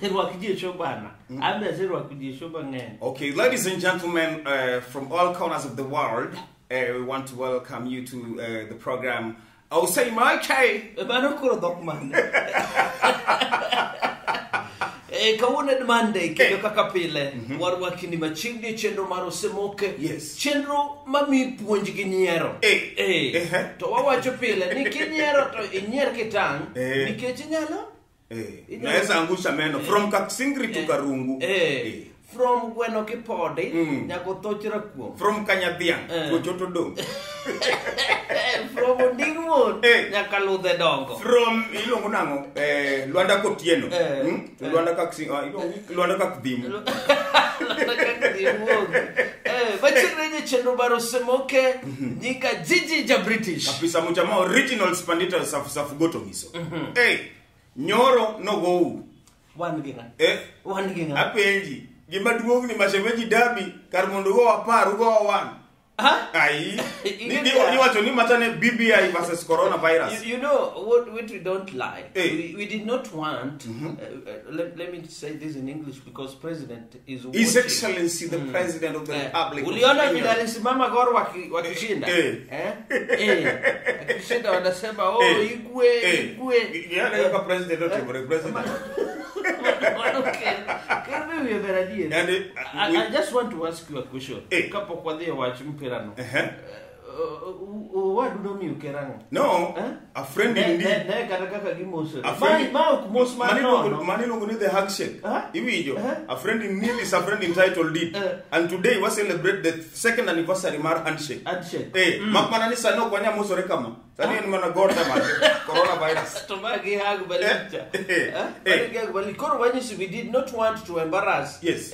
Rwak ji e show bana. An be aserwako ji e show mang'eny. Okay, ladies and gentlemen, from all corners of the world, we want to welcome you to the program Osemoke. Mano koro dhok mane? Kawuono en Monday kendo kaka pile warwakini machiegni e chenro mar Osemoke. Yes. Chenro mamiyi puonj gi nyiero. To wawacho pile ni kinyiero to inyier kitang' nikech inyalo Naweza angusha meno from Kaksingri to Karungu. From gweno kipodi nyaka othoch rakuom. From Kanyadhiang' to Choto Dong. From Ondigmon nyaka Ludhe Dongo. From iluongo nang'o? Lwanda Kotieno. To Lwanda Kaksingri, iluongo Lwanda Kakdhimu. Lwanda Kakdhimu. Machiegni e chenro mar Osemoke nyika Jiji ja British. Kabisa mchama original spandita safu safu goto ngiso. Nyoro no go. Wan gi ng'a? Wan gi ng'a? Apenji. Gima duong' ni mashemeji derby kar mondo ugo apar ugo wan. Ai. Ni wacho ni machane BBI versus coronavirus. You know what we don't like. We did not want let me say this in English because president is watching. His Excellency the President of the Republic. Uliona vile alisimama Gor wakishinda? Akishinda wanasema oh Igwe Igwe. Yale kaka president ote president. Okay. I just want to ask you a question. Kapok wadhi e wach mpirano. Wadu nomiyo ker ang'o? No, a friend indeed. Ne kata kaka gimosore. A friend Ma ok mos mar nono. Mano iluongo ni the handshake. Iwinjo? A friend in need is a friend in title deed. And today we celebrate the second anniversary mar handshake. Handshake. Mak mana ni sani ok wanyal mosore kama. Sani en mana God mar coronavirus. To magi hag balicha. Magi hag bali. Koro wanyisi we did not want to embarrass. Yes.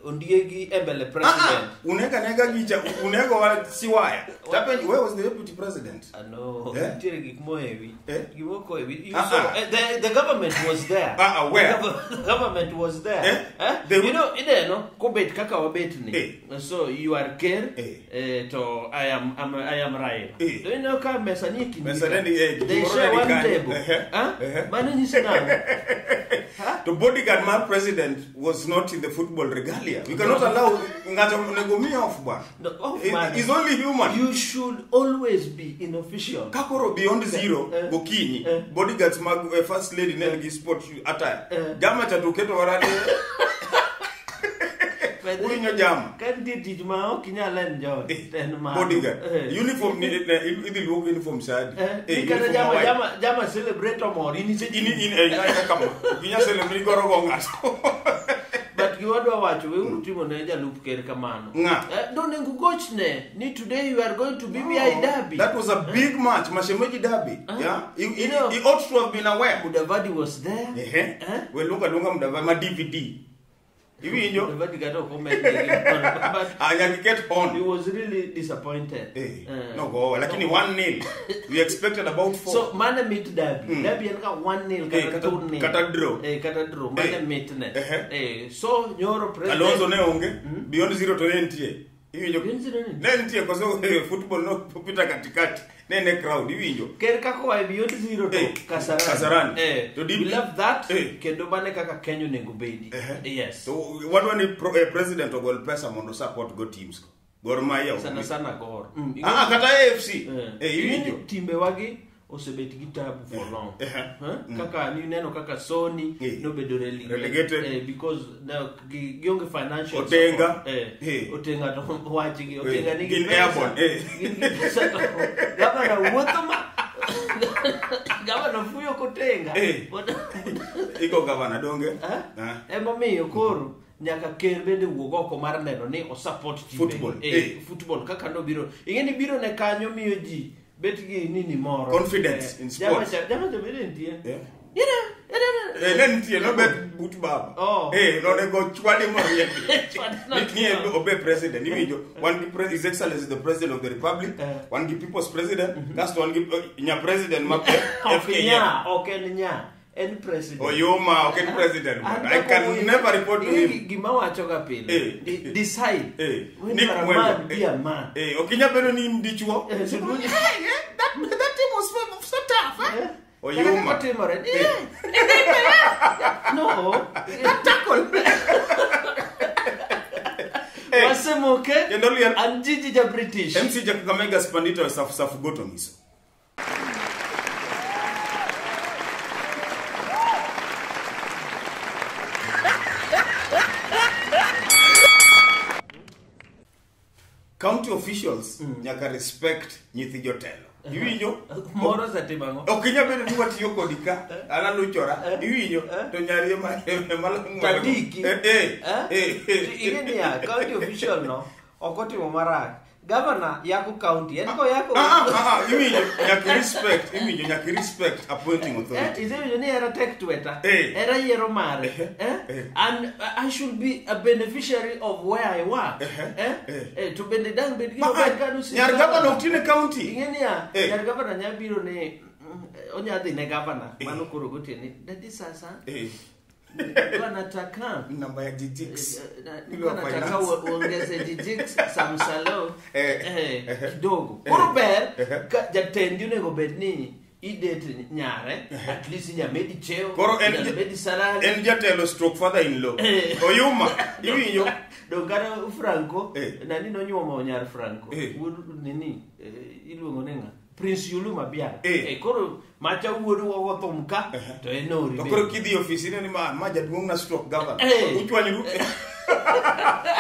Ondiegi embele president. Unega nega gicha unego wa siwaya. Tapenji, where was the deputy president? I know. Nitiere gik moewi. Gimoko ewi. You saw, the government was there. Where? The government was there. You know, ineno kobet kaka wabet ni. So you are Ker, to I am Raila. Do you know ka mesa ni kindi? Mesa ni they share one table. Mano nyiso nang'o? The bodyguard my president was not in the football regalia. We cannot allow ng'ato onego mi off bwana. No, off man. He's only human. You should always be in official. Kakoro beyond zero gokinyi bodyguards mag first lady ne gi sport attire. Jama cha to keto warade. Uwinjo jama. Ka nitie tich ma ok inyal enjoy en mano. Bodyguard. Uniform ni idhi luok uniform sadi. Kata jama celebrate omor in in kama. Ok inyal celebrate goro go ng'ato. But giwadwa wacho weuru timo ne jalup ker kamano. Donego ugochne ni today you are going to BBI derby. That was a big match, Mashemeji derby. Yeah. He ought to have been aware. Mudavadi was there. We lunga lunga Mudavadi ma DVD. Iwinjo? Mudavadi kata ok omed ne gimoro, but Nyaka iket on. He was really disappointed. No go, lakini 1-0. We expected about 4. So mane mit derby. Derby en ka 1-0 kata 2-0. Kata draw. Kata draw. Mane mit ne. So nyoro president Alonso ne onge. Beyond zero to ne nitie. Iwinjo? Beyond zero ne Ne nitie koso football no pita katikati. Ne ne crowd iwinjo. Ker kaka oa e Beyond Zero to Kasarani. Kasarani. To We love that. Kendo mane kaka Kenya onego bedi. Yes. So wadwa ni president ogol pesa mondo support go teams go. Gor Mahia. Sana sana Gor. Kata AFC. Iwinjo. Timbe wagi osebet gi tabu for long. Kaka ni neno kaka Sony nobedo relegated. Because now gionge financial Otenga. support. Otenga to wach gi Otenga nigi Gin pesa. airborne. Gin gi pesa to gavana wuotho ma gavana fuyo kotenga. Iko gavana donge? Emomiyo koro nyaka ker bende wuog oko mar neno ni o support timbe. Football. Football kaka nobiro. Ing'e ni biro ne kanyo miyo ji bet gi nini moro. Confidence in sports. Jama cha bende nitie. You know, ne nitie nobet but baba. Nonego chwade moriembi. Ni obe president iwinjo. Wan gi His Excellency the President of the Republic, wan gi People's President, kasto wan gi nya president ma Ok nya, ok en nya. En president. Oyuma, ok en president. I can never report to him. Gima wacho ga pile. Decide. When you are a man, be a man. Ok inyal bedo ni in dichuo. That team was so tough. Oyuma. Kaka timore. No. Tackle. Wasemoke. Kendo liel. An Gigi ja British. MC ja Kakamega Spandito safu safu goto miso. County officials nyaka respect nyithi jotelo. Iwinjo? Moro osetimo ang'o? Ok inyal bedo ni watiyo kodi ka, an aluchora, iwinjo, to nyari ema lang'welo. Tadiki. Ing'e niya, county official no ok otimo marach. Governor yako county, en koyako Iwinjo, nyaka respect, iwinjo, nyaka respect appointing authority. Isewinjo ni era tek tweta, era yiero mare, and I should be a beneficiary of where I work. To bende dang' bed gi obed ka nusi. Nyar governor ok tine county. Ing'e niya, nyar governor nya biro ne onya dhi ne governor, mano koro gotieno, daddy sasa. Nilikuwa nataka namba ya Gijix. Nilikuwa nataka uongeze Gijix Samsalo kidogo. Koro ber jatendi onego bed ni idate nyare, at least inyamedi cheo, inyamedi salary. En jatelo stroke father in law. Oyuma, iwinjo. Dong kata Franco, nani nonyuomo nyar Franco. Wuod nini iluongo ni ng'a? Prince Yulu Mabiala. Koro macha wuod wogo thum ka to en ori. To koro kidhi e ofis ineno ni ma jaduong' na stroke governor. Uchwanyru.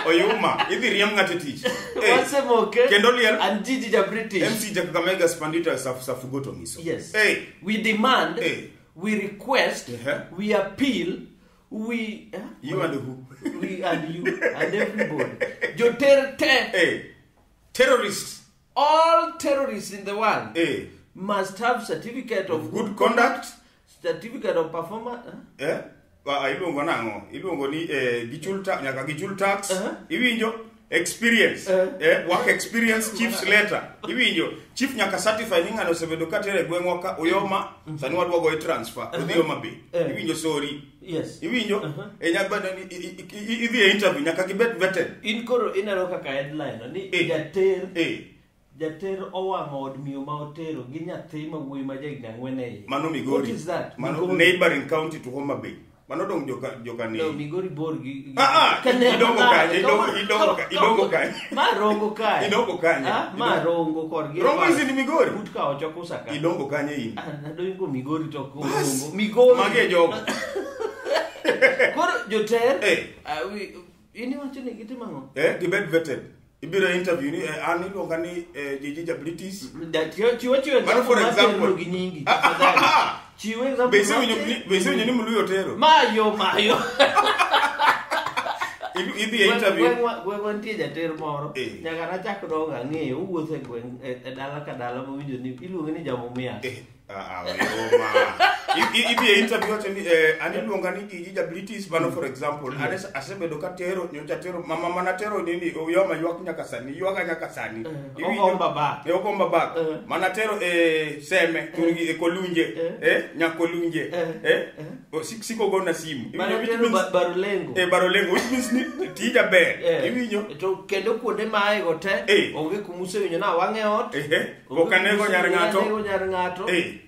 Oyuma, idhi riemb ng'ato e tich. Wasemoke. Kendo liel. An Gigi ja British. MC ja Kakamega Spandito safu safu goto miso. Yes. We demand, we request, we appeal, we you and who? We and you and everybody. Joter te. Terrorists. All terrorists in the world must have certificate of good conduct, certificate of performance. Iluongo nang'o? Iluongo ni gichul tax, nyaka gichul tax. Iwinjo experience, work experience, chief's letter. Iwinjo chief nyaka certify ni ng'ano osebedo ka tere gweng'wa ka Uyoma, sani wadwa goye transfer odhi Homa Bay. Iwinjo sorry. Yes. Iwinjo nyaka bed ni idhi e interview nyaka gibed vetted. In koro ineno kaka headline ni jater. Jater owang'o od miyo ma otero gi nyathi ma wuoyi ma jahigni ang'wen e iye. Mano Migori. What is that? Mano neighboring county to Homa Bay. Mano dong joka ni. No, Migori bor gi. Idongo kanye, idongo kanye. Ma Rongo kae. Idongo kanye. Ma Rongo korgi. Rongo is in Migori. But ka ochoko saka. Idongo kanye in. Nadongo Migori to Rongo. Migori. Mage jogo. Koro joter. In iwacho ni gitimo ang'o? Gibed vetted. Ibiro interview ni an iluonga ni Gigi ja British. Chiwo Mano for example gi nyingi. Chiwo example. Be isewinjo ni Muluyo otero? Mayo. Idhi e interview. Gweng'wa nitie jater moro. Nyaka nachak dongo ang'eyo owuotho e gweng' e dala ka dala mowinjo ni iluonge ni Jamumia. Idhi e interview wacho ni an iluonga ni Gigi ja British. Mano for example, asebedo ka tero, nyocha tero, mama mana tero nini, Oyoma ywak nyaka sani, ywaga nyaka sani. Ogomba back. Ogomba back. Mana tero Seme, turgi Kolunje, Nyakolunje, siko gona simu. Mana tero Barolengo. Barolengo, which means ni tija ber. Iwinjo. To kendo kuonde ma aego te, onge kumusewinjo na wang'e ot. Ok anego nyar ng'ato. Anego nyar ng'ato.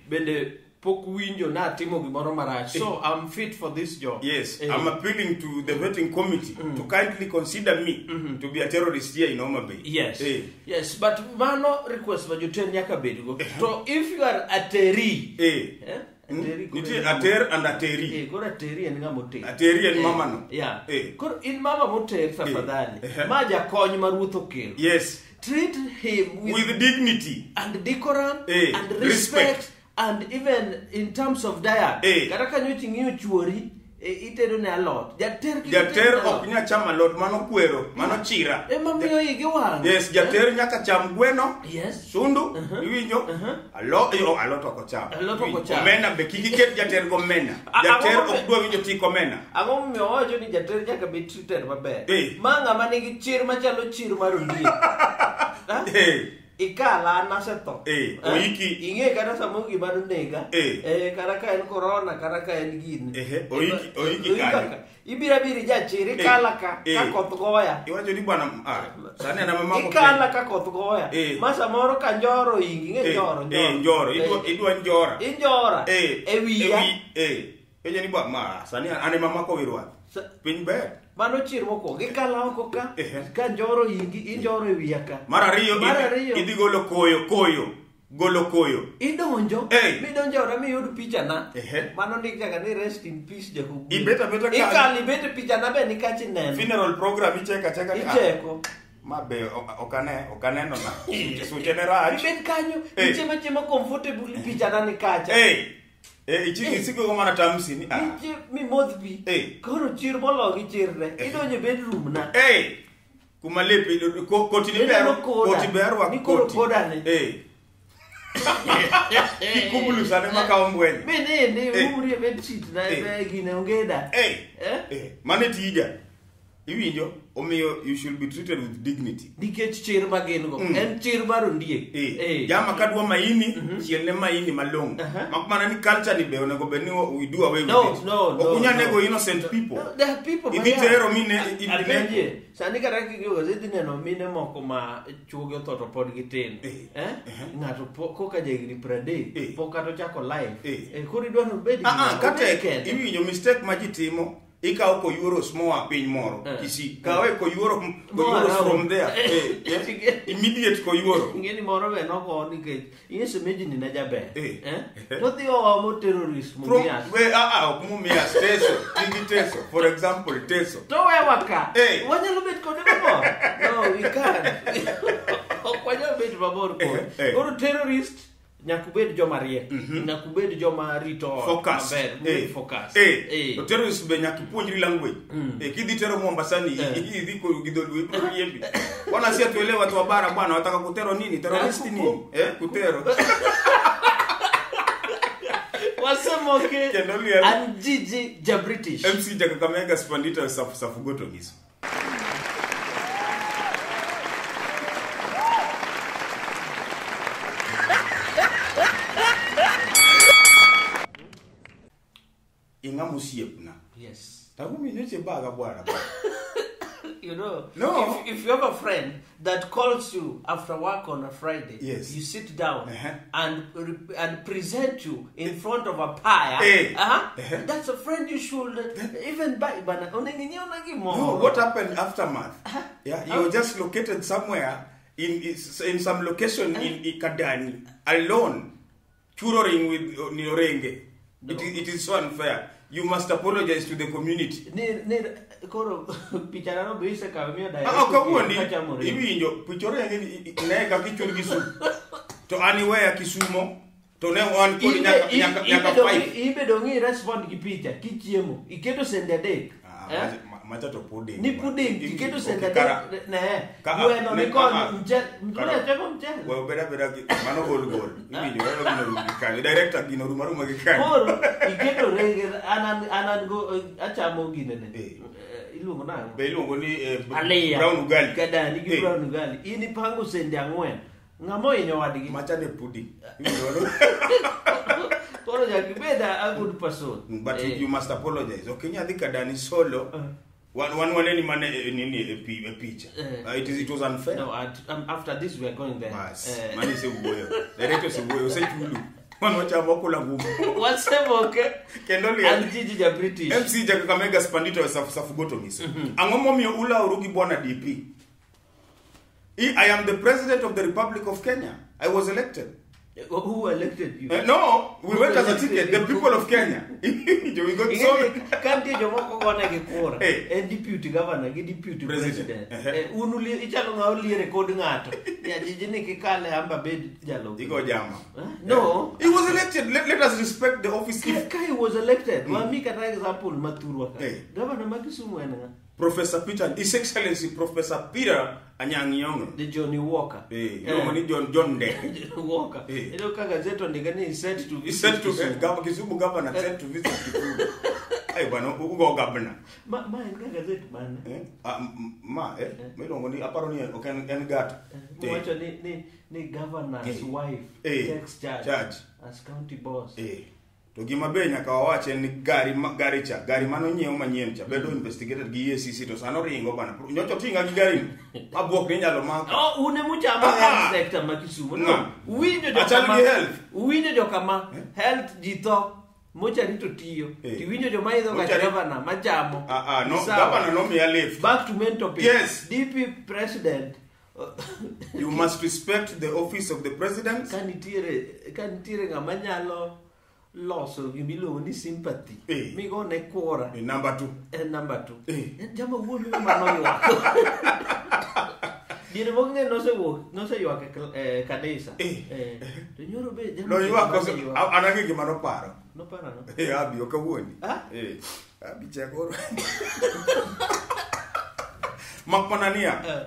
Bende pok winjo na timo gimoro marach. So I'm fit for this job. Yes, I'm appealing to the vetting committee to kindly consider me to be a terrorist here in Homa Bay. Yes. Yes, but mano request ma joter nyaka bedgo. So if you are a teri, Nitie ater and ateri. Koro ateri en ng'ama oter. Ateri en mama no. Yeah. Koro in mama moter tafadhali. Ma jakony ma ruoth okelo. Yes. Treat him with dignity and decorum and respect. And even in terms of diet, kata ka nyocha ing'iyo chuori, itedo ne alot. Jater ok nyal chamo alot, mano kwero, mano chira. Ema miyo igi wang'. Yes, jater nyaka cham gweno. Yes. Sundu, iwinjo. Alot ok ocham. Alot ok ocham. Omena be kik iket jater go omena. Jater ok dwa winjo tik omena. Ang'o momiyo owacho ni jater nyaka bed treated maber? Ma ng'ama nigi chir machalo chir mar ondiek. Ikala an asetho. Oiki. Ing'e kata samoro gima nonega. Kata ka en corona, kata ka en gini. Oiki kanyo. Ibiro abiro ijachir, ikala ka, ka koth goya. Iwacho ni bwana, sani an ema mako Ikala ka koth goya. Ma samoro ka njoro ingi, ing'e njoro, njoro. Idwa njora. Injora. E wiya. Penjo ni bwana, ma sani an ema mako wi rwath. Piny ber. Mano chir mokwongo, ikala oko ka, ka njoro ingi, injoro e wiya ka. Mar ariyo, idhi golo koyo, golo koyo. Idonjo, midonjo ora miyud picha na. Mano ndik nyaka ni rest in peace Jacob. Ibet abeta ka. Ikalo ibet e picha na be nikach ineno. Funeral program icheko acheka ni. Icheko. Ma be ok aneno na. Suche ne rach. Ibet kanyo, ichiemo chiemo comfortable picha na ni kacha. Isiko mana tamsi ni. Ichie mimodh pi. Koro chir molo gi chirne. Idonjo e bedroom na. Kuma lepi koti ni ber, koti ber wa koti. Koro ni. Kikubulu sane makawo mbwenye. Mi nindi umri e bedsheet na e gine ongeda. Mano e tija. Iwinjo, omiyo you should be treated with dignity. Nikech chir ma gin go. En chir mar ondiek. Jama kadwa maini, chielne maini malong'o. Mak mana ni culture ni be onego bed ni we do away with it. No, Ok unyal nego innocent people. No, there are people. Idhi tero mine. Apenje, sani kata king'iyo idhi neno mine moko ma chuogi otho to pod gitindo. Ng'ato koka ja higni 30, pok kata ochako life. Koro idwa ni obed Kata iwinjo mistake ma ji timo, ikawo koyuoros moa piny moro. Kisii. Kawe koyuoro from there. Immediate koyuoro. Ing'eni moro be nogo nikech ing'e shemeji ni ne jaber. Todhi oomo terrorist Mumias. Ok Mumias, Teso. Tigi Teso. For example, Teso. To wewa ka. Wanyalo bet kode mabor. No, we can't. Ok wanyal bet mabor kode. Koro terrorist nyaka ubed joma riek. Nyaka ubed joma rito ot maber. Focus. To terrorist be nyaka ipuonjri language. Kidhi tero Mombasa ni idhi gi dholuo ibiro riembi. Bwana si atuelewe watu wa bara bwana wataka kutero nini? Terrorist nini? Kutero. Wasemoke. An Gigi ja British. MC ja Kakamega Spandita Safugoto Ngiso. Inga musiepna. Yes. Tagumi nyoche baga bwana. You know, no. If you have a friend that calls you after work on a Friday, yes, you sit down and present you in front of a pyre. That's a friend you should even buy. No, what happened aftermath? Yeah, you're just located somewhere in some location in Ikadani alone, tutoring with Niorenge. No. It is so unfair. You must apologize to the community. Koro picha no be isekawo miyo direct. Kawuondi iwinjo pichore ne ka kichul gi sup. To an iweya Kisumo to ne wan kod nyaka 5. Ibedo ngi respond gi picha kichiemo. Iketo sende adek. Macha to pudding. Ni pudding iketo sende adek ne. Gweno ni kod mchele. Mchele chamo mchele. We obeda beda gi mano gol gol. Iwinjo welo gino rum gi kanyo. Director gino rum aruma gi kanyo. Koro iketo renge anan go achamo ginene. Iluongo nang'o? Be iluongo ni brown ugali. Kadani gi brown ugali. In ipango sende 4. Ng'ama ohinyo wadgi? Macha ne pudding. Koro nyaka ibed a good person. But you must apologize. Ok inyal dhi Kadani solo. Wan waneni mane nini e picha. It was unfair. No, after this we are going there. Bas. Mane isewuoyo. Director osewuoyo, osechulu. Wan wachamo kula ngumu. Wasemoke. Kendo liel. An Gigi ja British. MC ja Kakamega Spandito Safugoto Ngiso. Ang'o momiyo ulawru gi bwana DP? I am the president of the Republic of Kenya. I was elected. Who elected you? No, we went as a ticket. The people of Kenya. We got so many. Kantie jomoko gone gi kura. En deputy governor gi deputy president. Un ichalo ng'a oliere kod ng'ato. Ya jiji ni kikale amba bed jalo. Igo jama. No. He was elected. Let us respect the office. Ka he was elected. Wami kata example mathurwa ka. Governor ma Kisumu en ng'a? Professor Peter, His Excellency Professor Peter Anyang' Nyong'o. The Johnny Walker. Iluongo ni John Ndege. Walker. Iyudo ka gazette ondike ni is set to visit Kisumu. Kisumu governor set to visit Kisumu. Bwana ugo gabna. Ma en ga gazet mane? Ma miluongo ni aparo ni ok en gat. Wacho ni governor's wife takes charge as county boss. To gima be nyaka wawach en ni gari cha, gari mano nyiew manyien cha bedo investigated gi EACC to sano ringo bana. Nyocha tinga gi gari mabuok ni nyalo mako. Oh, une muchama health sector ma Kisumu. No. Winjo jokama. Winjo jokama health jitho mochari to tiyo. Tiwinjo joma idho ga governor machamo. No governor no miya lift. Back to main topic. Yes. DP president. You must respect the office of the president. Ka nitiere ng'ama nyalo loso gimiluongo ni sympathy. Migo ne kura. Number 2. Number 2. Jama wuon mi manoywak. Diere moko ng'e noseywak e kanisa. To nyoro be jama noywak an ang'e gima noparo. Noparo ang'o? Abi ok awuondi. Abi chakoro. Mak mana niya.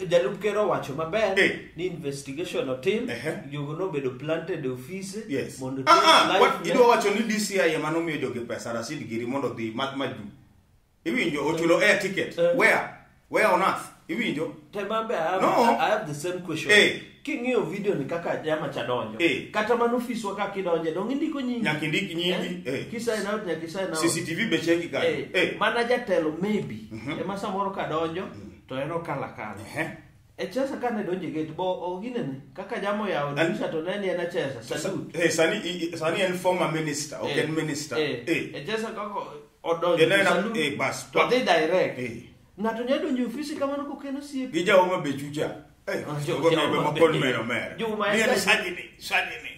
Jalup ker owacho maber ni investigation otim, jogo nobedo planted e ofise mondo idwa wacho ni DCI ema nomiyo jogi pesa Rashid Giri mondo odhi maju. Iwinjo ochulo air ticket. Where on earth? Iwinjo? Temambe, I have the same question. King'iyo video ni kaka jama cha donjo. Kata mana ofiswa kaka idonje, dong indiko nyingi. Nyaka indik nyingi. Kisign out nyaka isign out. CCTV be cheki kanyo. Mana jatelo maybe ema samoro ka donjo to en okalo akala. Echesa kane donje gate bo oginene kaka jamo yawo dirisha to ne ni en Echesa salute. Sani en former minister, ok en minister. Echesa kaka odonjo salute. Bas. To dhi direct. Ng'ato nyalo donjo e ofisi kamano kokeno osiepe. Gi jaoma be chucha. Juma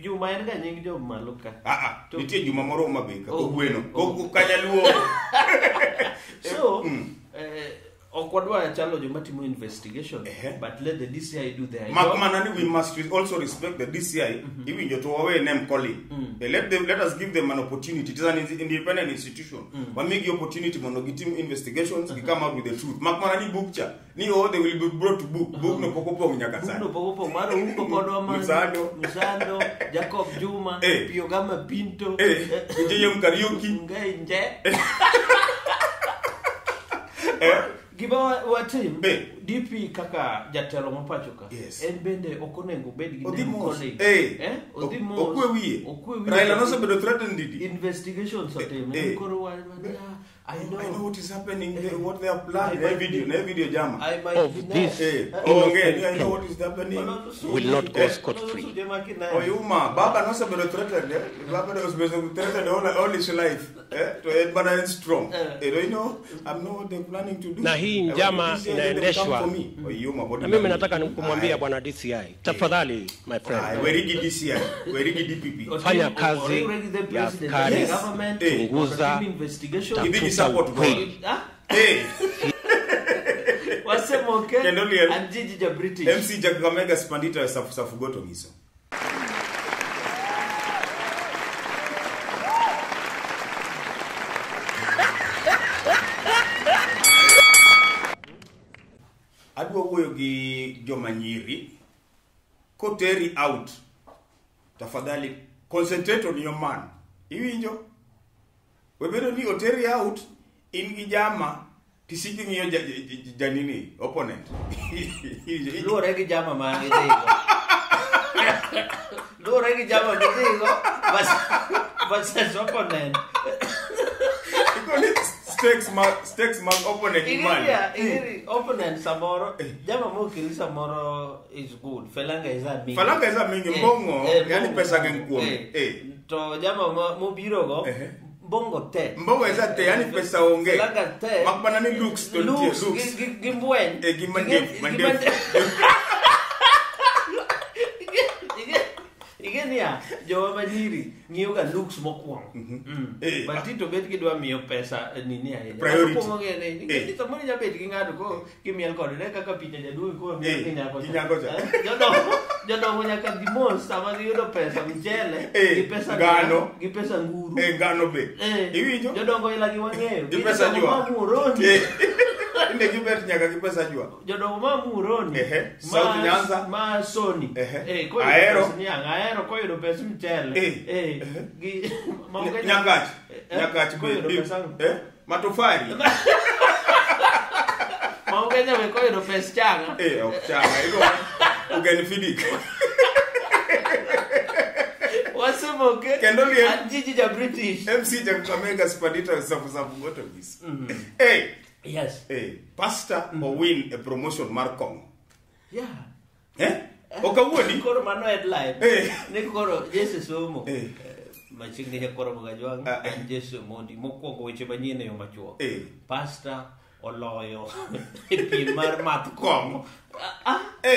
Juma en ga nying joma malo ka. Nitie Juma moro Homa Bay ka kogweno. Kanyaluo. So, ok wadwa chalo joma timo investigation, but let the DCI do their job. Mana ni we must also respect the DCI. Iwinjo to wawe name calling. Let us give them an opportunity. It is an independent institution. Wamigi opportunity mondo gitim investigations, we come up with the truth. Mak mana ni book cha. Ni they will be brought to book. Book no pok opong nyaka sani. Book no pok opong maro uko kodwa man. Musando, Jacob Juma, Piogama Pinto, Njeyem Kariuki. Nje. Gima watim DP kaka jatelo mapacho ka en bende ok onego bed gi odhi mos. Okwe wiye. Raila nosebedo threatened didi. Investigations otim. Koro wa I know what is happening, what they are planning. Ne video jama. Of this I know what is happening. Will not go scot-free. Oyuma, Baba nosebedo threatened. Baba was threatened all his life. To en strong. You know, I'm know what they're planning to do. Na hii njama inaendeshwa. Na mimi nataka nikumwambia bwana DCI, tafadhali my friend. Werigi DCI, werigi DPP. Fanya kazi ya askari, chunguza, tafuta ukweli. Wasemoke and Gigi ja British. MC Kakamega Spandita Safugoto Ngiso. Adwa wuoyo gi joma nyiri koteri out, tafadhali concentrate on your man. Iwinjo? Webedo ni oteri out in gi jama tisiki ng'iyo janini opponent. Luwore gi jama ma gidhigo. Luwore gi jama gidhigo versus opponent. Stakes mag opponent man. Ingiri opponent samoro jama mokeli samoro is good. Felanga is a mingi. Felanga is a mingi mbongo, yani pesa ng'eny kuome. To jama mobiro go mbongo te. Mbongo is a te, yani pesa onge. Felanga te. Mak mana ni looks to looks. Gi mbwen. Gi mandefu. Igenia joma manyiri ng'iyo ga looks mokwongo. But tito bet gidwa miyo pesa nini ahinya. Priority. Mokwongo ng'e ni samoro inya bet gi ng'ato ko kimiel kode ne kaka picha jaduong' ko miel gi nyako cha. Jodongo nyaka dhi mos sama giyudo pesa mchele gi pesa ngano gi pesa nguru. Ngano be. Iwinjo? Jodongo ila gi wang'eyo. Gi pesa jua. Mamuroni. Inde gibet nyaka gi pesa jwa. Jodongo ma Muhoroni. South Nyanza. Ma Sony. Ahero. Ahero koyudo pesa mchele. Gi Nyakach. Nyakach be. Matofali. Ma Ugenya be koyudo pesa changa. Ok changa. Igo Ugen fidik. Wasemoke. Kendo liel. Jiji ja British. MC ja Kakamega Spadita safu safu goto gis. Yes. Pastor owin a promotion mar kong'o. Yeah. Okawuoni. Koro mano headline. Ni koro Yesu somo. Machiegni he koro Mogajwang' en Yesu mondi mokwongo weche manyien e yo machuok. Pastor oloyo e piem mar math kong'o.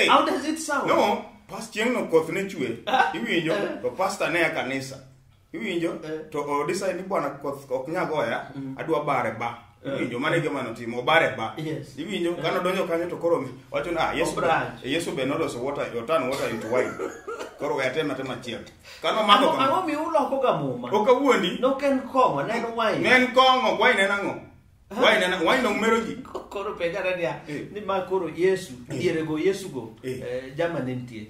How does it sound? No, pas chieng'no koth ne chwe. Iwinjo to pastor ne e kanisa. Iwinjo to o decide ni bwana koth ok nyal goya, adwa bare ba. Iwinjo mane gima notimo obare ba. Iwinjo kano donjo kanyo to koro wacho na Yesu Yesu be noloso water otan water into wine. Koro we atema tema chiel. Kano mako kama. Ang'o miuloko ga muma? Ok awuondi. No ken kong'o, ne en wine. Ne en kong'o, wine en ang'o? Wine en wine ok mero ji. Koro penja niya, ni ma koro Yesu, diere go Yesu go, jama ne nitie.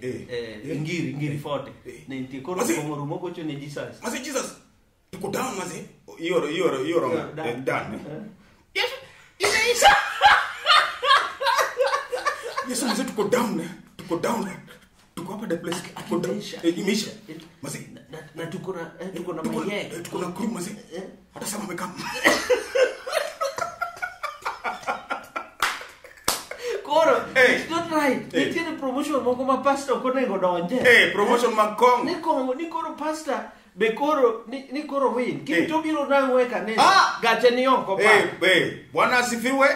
Ngiri forte. Ne nitie. Koro kong'o rumo gocho ne Jesus. Mase Jesus. Tuko down mase. Ioro down. Yesu, imeisha. Yesu mase tuko down. Tuko down. Tuko hapa the place. Tuko down. Imeisha. Mase na tuko na maye. Tuko na crew mase. Hata sama mekam. Koro, it's not right. Nitiere promotion moko ma pastor ok onego donje. Promotion mag kong'o. Ni kong'o, ni koro pastor be koro ni koro win. Kito biro nang'o e kanisa. Gache ni oko pa. Bwana asifiwe.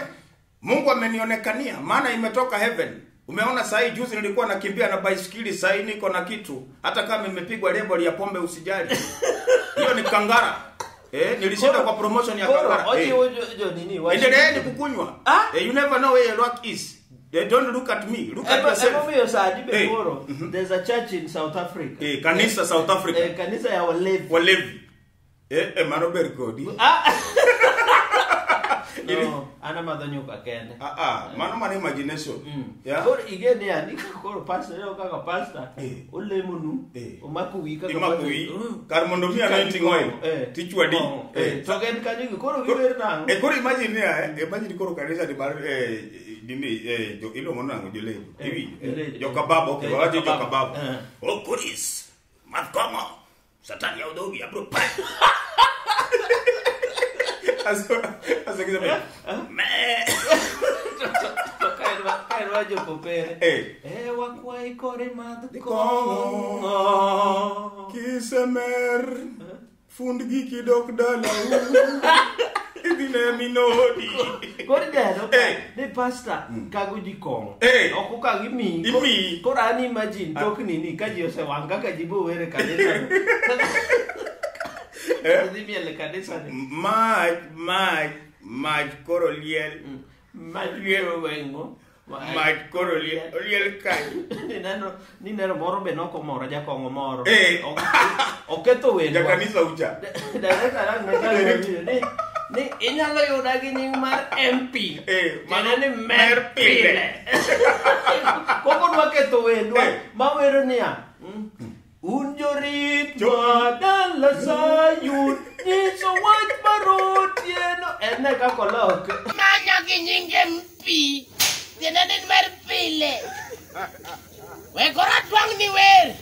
Mungu amenionekania maana imetoka heaven. Umeona sahi juzi nilikuwa nakimbia na baisikeli, sahi niko na kitu. Hata kama nimepigwa label ya pombe usijali. Hiyo ni kangara. Nilishinda kwa promotion ya kangara. Nini? Endeleeni kukunywa. You never know where your luck is. They don't look at me. Look at yourself. There's a church in South Africa. Kanisa South Africa. Kanisa ya Walevi. Walevi. Mano ber kodi. No, ana madho nyuka kende. Mano mana imagination. Yeah. Koro igene ya ni koro pastor yo kaka pastor. Olemonu. Omako wi kaka. Imako wi. Kar mondo mi anointing oil. Tichwadi. To gen kanyo koro giwer nang'o? Koro imagine ya, imagine koro kanisa di bar dini jo iluongo nang'o jolevi. Iwinjo. Jokababa, okay, wawacho jokababa. Oh goodies. Madh kong'o. Satan yaw dhogi abro pa. Aso kisema me. Kae jopopere. Wakwayi kore madh kong'o. Kisemer fund gi kidok dalau. Idhi ne minodi. Koro ineno ni pastor kago ji kong'o. Ok okag imiyi. Koro an imagine tok nini ka ji osewang' kaka ji bo were kanisa. Dhi miel e kanisa ni. Mach koro liel. Mach liel weng'o. Mach koro liel kanyo. Nineno moro be nokomoro jakong'o moro. Oketho wendwa. Jakanisa ucha. Director ang ne ni inyalo yuda gi nying mar MP. Mano ni mer pile. Koko dwa ketho wendwa mawero niya. Un jorit ma dala Sayun nyiso wach mar otieno. En e kaka olok. Manyo gi nying MP. Tiende ni mer pile. We koro atwang' ni wer.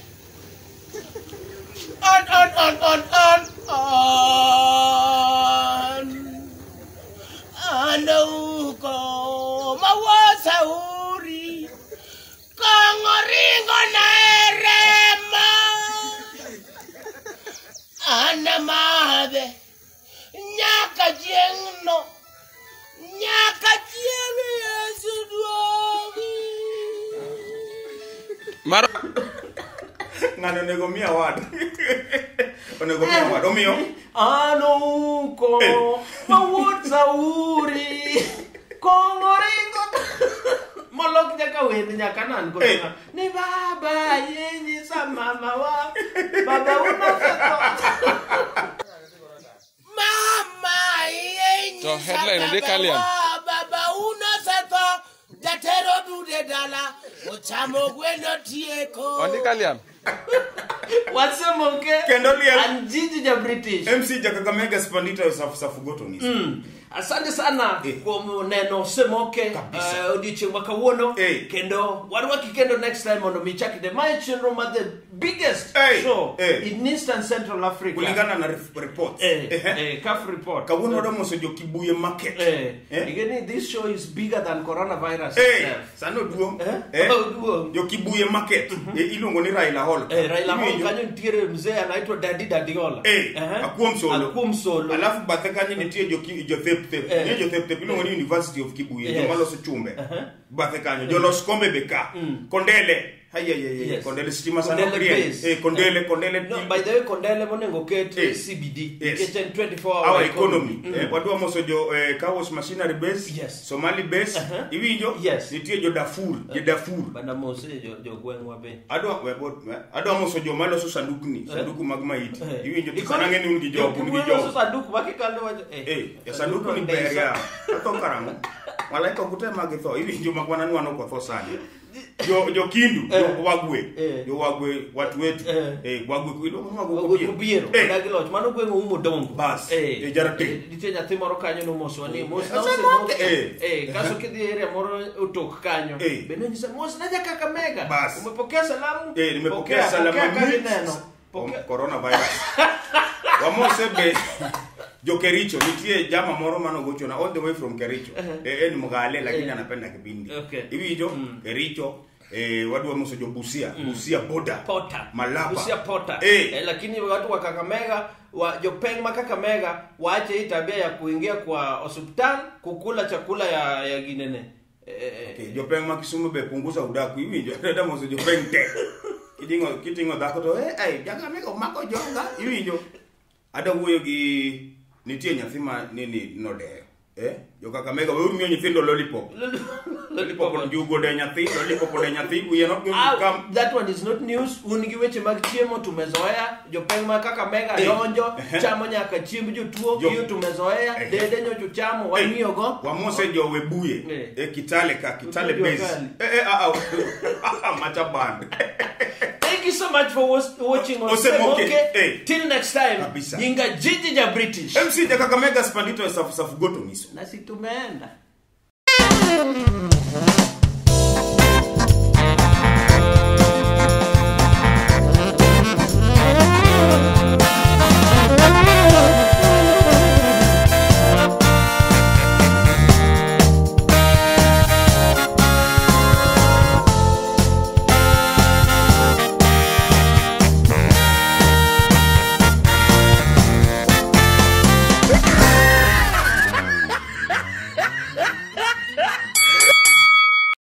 On on on on on on. Anouko mawasauri. Kong'o ringo na erema. Anamadhe nyaka chieng'no. Nyaka chieng' Yesu duogi. Ng'ano onego mi award. Onego mi award. Omiyo Anouko mawuod Sauri. Kong'o ringo molok nyaka wend nyaka nan go. Ni baba yenyisa mama wa. Baba unosetho. Mama yenyisa To headline ondik Alian. baba unosetho. dude dala ochamo gweno tieko. Ondika Liam. Wasemoke. Kendo Liam. An Jiji ja British. MC ja Kakamega Spandita Safu Goto Nisa. Asante sana kuom neno Semoke odiochieng' ma kawuono. Kendo warwaki kendo next time mondo mi chak the my chenro mar the biggest show in Eastern Central Africa. Kulingana na reports. CAF report. Kawuono wadomoso jo Kibuye market. Igeni this show is bigger than coronavirus itself. Sano duong. Jo Kibuye market. Iluongo ni Raila Hall. Raila Hall kanyo nitiere mzee anaitwa Daddy Dadiola. Akuom Solo. Akuom Solo. Alafu bathe kanyo nitie jo Thep. Jo Thep iluongo ni University of Kibuye. Joma loso chumbe. Bathe kanyo jolos kombe be ka. Kondele. Yes. Kondele stima sana Kondele. Kondele. No, by the way, Kondele monego ket CBD. Nikech en 24 hour economy. Wadwa moso jo Kawas machinery base. Yes. Somali base. Iwinjo? Yes. Nitie jo Darfur, jo Darfur. Bana mose jo gweng'wa be. Adwa moso jo maloso sandukni, sanduku mag maiti. Iwinjo? Sana ng'eni un gi job, un gi job. Loso sanduku makikalo wacho. Sanduku ni ber ya. Atho karang'o? Malaika ok ute mag tho. Iwinjo mak wan ok watho sani. Jo Kindu, jo Wagwe, jo Wagwe watu wetu. Wagwe iluongo ni Wagwe Kubiero. Odagi loch mano gweng' Oumo Dongo. Bas. Jarateng. Nitie nyathi moro kanyo nomoswa ni mos na Osemoke. Kaso kidhi area moro otok kanyo. Be nonyisa mos na ja Kakamega. Umepokea salamu? Nimepokea salamu. Pokea coronavirus. Wamose be Jo Kericho nitie jama moro mano gochona all the way from Kericho. En Mgale lakini anapenda kipindi. Iwinjo Kericho wadwa moso jo Busia, Busia border. Pota. Malaba. Busia Pota. Lakini watu wa Kakamega, wa Jopeng ma Kakamega waache hii tabia ya kuingia kwa hospitali kukula chakula ya ginene. Jopeng ma Kisumu be punguza udaku iwinjo. Dada moso Jopeng te. Kitingo dhako to Kakamega omako jonga iwinjo. Ada wuoyo gi nitie nyathi ma nini nodeyo. Jo Kakamega we miyo nyithindo lollipop. Lollipop njugo de nyathi, lollipop de nyathi. We are not going to come. That one is not news. Un gi weche mag chiemo tumezoea. Jopeng ma Kakamega donjo chamo nyaka chiemb jotuo, hiyo tumezoea. Dede nyocho chamo wang'iyo go. Wamose jo Webuye. Kitale ka, Kitale base. Macha band. Thank you so much for watching Osemoke. Till next time. Kabisa. Nyinga Jiji ja British. MC ja Kakamega Spandito Safu Goto Miso. Nasi tumeenda.